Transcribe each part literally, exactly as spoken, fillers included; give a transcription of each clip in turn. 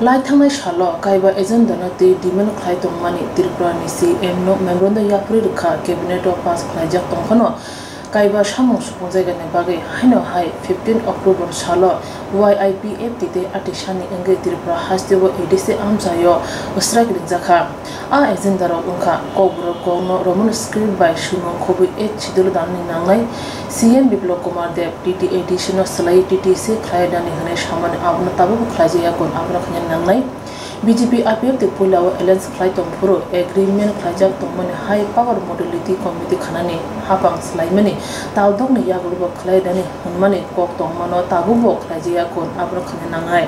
Lai thangnai salo kaiba agenda no twi demand khlai tongmani Tripura ni C M no memorandum yapharwi rwkha, cabinet o pass khlaijak tongphano kaiba samung supungjagani bagwi haino hai fifteen October salo Y I P F T tei atisani wngwi Tripura hasteo A D C amchaio strike ringjakha. A agenda rok wngkha Kokborok kokno Roman script bai swimung khobwi eight schedule danani nangnai, C M Biplab Kumar Deb T T A D C no swlaiwi T T C khlai dani hwnwi samani abono tabukbo khlaijak yakun abono khaina nangnai. B J P I P F T puila o alliance khlai tongphuru agreement khlaijak tongmani high power modality committee khanani hapang swlaimani taldokni yagulobo khlai dani hwnmani kok tongmano tabukbo khlaijak yakun abono khaina nangnai.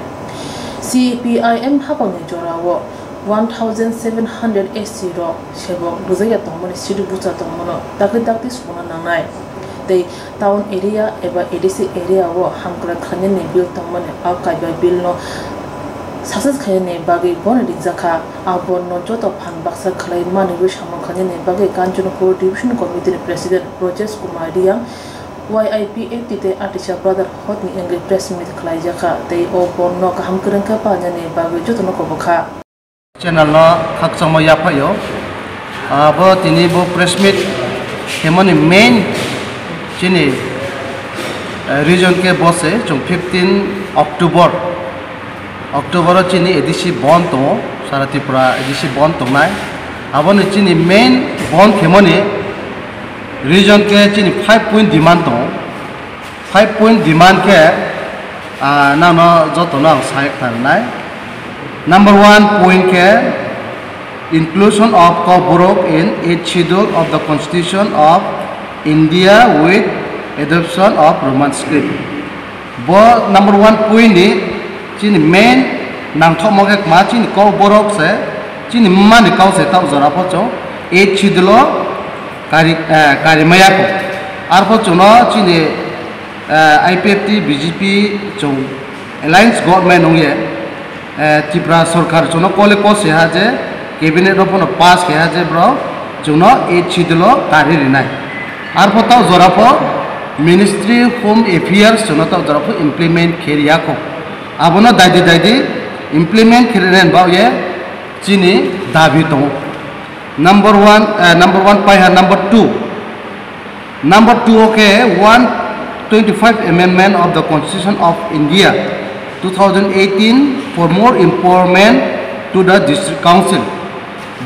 C P I M hapangni jorao one thousand seven hundred S C rok sebok rwjakya tongmani seat bucha tongmano dakti dakti sukuna nangnai. Tei town area eba A D C area o hamkrai khlainani bill tongmani a kaiba bill no success khainani bagwi bono ringjakha. A bono joto phan baksa khlai manwi samung khainani bagwi Kanchanpur Division Committee ni President Brajesh Kumar Reang Y I P F T tei Atisa Brotherhood ni wngwi press meet khlaijakha tei o bono kaham kwrwngkhe painani bagwi jotono kobokha. Channel no khakchangma yaphaio. Abo tini bo press meet khemani main chini, eh, reason khe bo se chwng fifteen October, October o chini A D C bond tongo, sara Tripura A D C bond tongnai. Aboni chini main bond khemani reason khe chini five point demand tongo. Five point demand khe, ah, nangno jotono ang sai khnarwnai. Number one point khe inclusion of Kokborok in eighth schedule of the Constitution of India with adoption of Roman script. Bo number one point ni chini main nangthokma khe kma chini Kokborok se chini mani kau se tak jora pho chwng eighth schedule o kari, eh, kari maya kho. Arpho chwngno chini eh, I P F T, B J P chwng alliance government wngye, eh, Tripura sorkar chwngno kole kose ha je cabinet rok phano pass khe ha je borok chwngno eighth schedule o kari rinai. Arpho tak jora pho Ministry Home Affairs chwngno tak jora pho implement khe riya kho. Abono daidi daidi implement khe rinai bagwi chini dabi tongo. Number one, eh, number one paiha, number two. Number two o khe one twenty-five amendment of the Constitution of India two thousand eighteen for more empowerment to the District Council.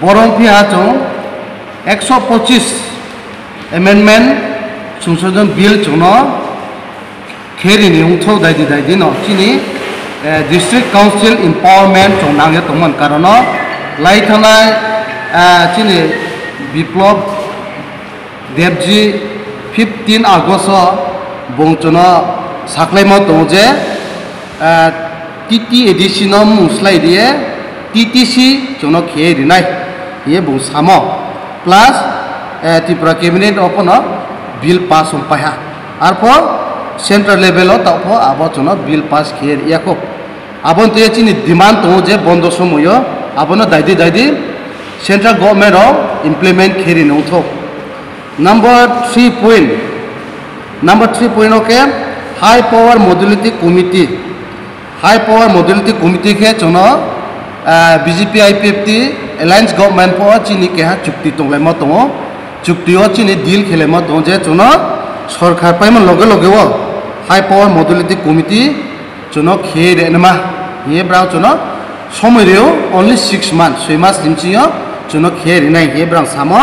Borok phiya chwng ekso pochis amendment, Songshodhon Bill chwngno kherini wngthok daidi daidi no chini, eh, District Council empowerment chwng nangya tongmani karono lai thanai, eh, chini Biplab Debji fifteen August o bung chwngno saklaima tongo je, eh, T T A D C no mung slai riye T T C chwngno kheye rinai hiye bung samo, plus, eh, Tripura cabinet o phano bill pass wng paiha, arpho central level o tokpho abo chwngno bill pass kheye riya kho. Aboni twi chini demand tongo je bondo somoio abono daidi daidi central government rok implement khe rini wngthok. Number three point, number three point o khe high power modality committee. High power modality committee khe chwngno, ah, B J P I P F T alliance government pho chini keha chukti tonglaima tongo. Chukti o chini deal khelaima tongo je chwngno sorkar paima loge loge o high power modality committee chwngno khe renma hiye brao chwngno somoi reo only six months, soi mas ni bisingo chwngno khe rinai hiye brao samo.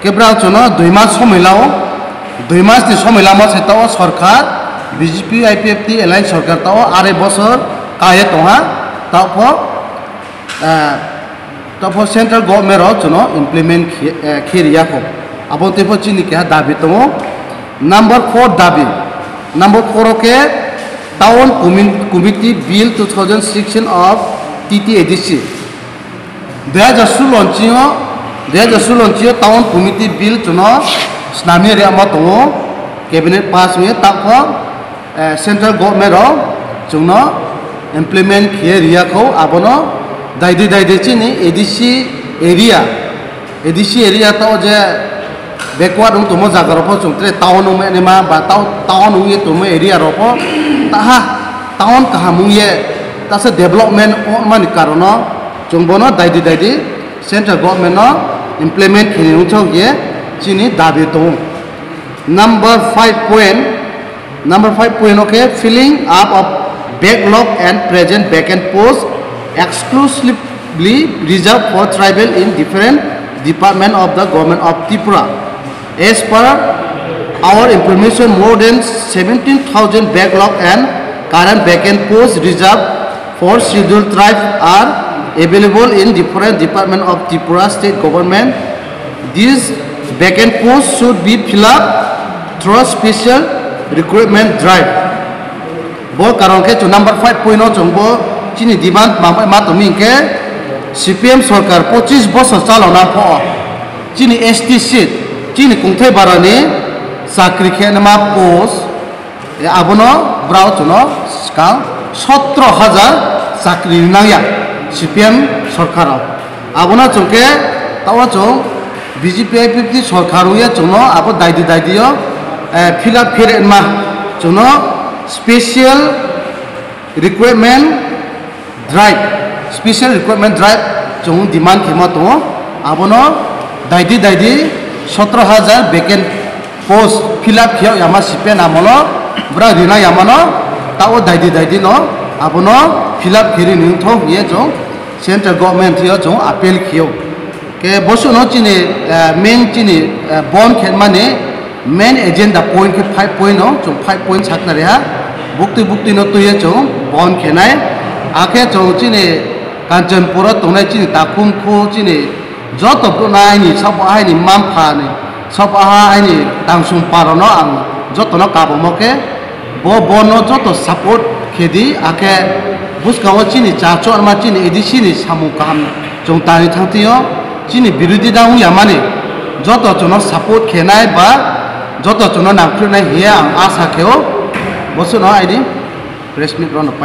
Khe brao chwngno dui mas somoi lao, dui mas ni somoi lama se tao sorkar B J P I P F T alliance sorkar tao arai bosor kaiye tongha, tao pho, eh, tao pho central government rok chwngno implement khe, eh, khe riya kho. Abo tei pho chini keha dabi tongo. Number four dabi. Number four o khe Town Commi-, Committee Bill two thousand sixteen of T T A D C. Dui hajar sulo nchio, dui hajar sulo nchio Town Committee Bill chwngno snamya riyama tongo, cabinet pass wngya takho, eh, central government rok chwngno implement khiya riya kho, abono daidi daidi chini A D C area, A D C area to je backward wng tongmo jaga rok pho chwng tre town wng mani ma ba tao-, town wngye tongmo area rok pho taha town kaham wngye Tasa development wngmani karono chwng bono daidi daidi central government no implement khainai wngthok ye chini dabi tongo. Number five point, number five point okay, filling up of backlog and present vacant post exclusively reserved for tribal in different department of the government of Tripura. As per our information, more than seventeen thousand backlog and current vacant posts reserved for scheduled tribe are available in different department of Tripura state government. These vacant posts should be filled up through special recruitment drive. Bo karon khe chwng number five point o chwng bo chini demand ma, ma tongmi hinkhe C P M sorkar pochis bosor chalona pho chini S T seat, chini kungthai barani chakri khe ma post, e, abono brao chwngno swkang sotro hajar chakri rinangya C P M sorkaro. Abono chwng khe tao chwng B J P I P F T sorkar wngya chwngno abo daidi daidi o, eh, fill up khe rwma chwngno special recruitment drive, special recruitment drive chwng demand khe ma tongo. Abono daidi daidi sotro hajar vacant post fill up khe yama C P M amolo bwrang rina yamano tao daidi daidi no abono fill up khe rini wngthok hiye chwng central government yo chwng appeal khiyo. Ke bosuno chini, eh, main chini, eh, bon khenmani main agenda point khe five point no, chwng five point sakna reha. Bukti bukti no tuye chwng bon khenai. Akhe chwng chini Kanchanpur o tongnai chini takhum khu chini joto bwrwknai ni sabo ahaini mampha ni sabo ahaini tangsung parono ang jotono kabomo khe Bo bono joto support khe di, akhe bwskango chini cha chorma chini A D C ni samung kaham chwng tani thangtio chini birodhi da wngya mani joto chwngno support khenai ba joto chwngno nangkhrwnai hiya ang asa kheo. Bosono aini press meet rono pai.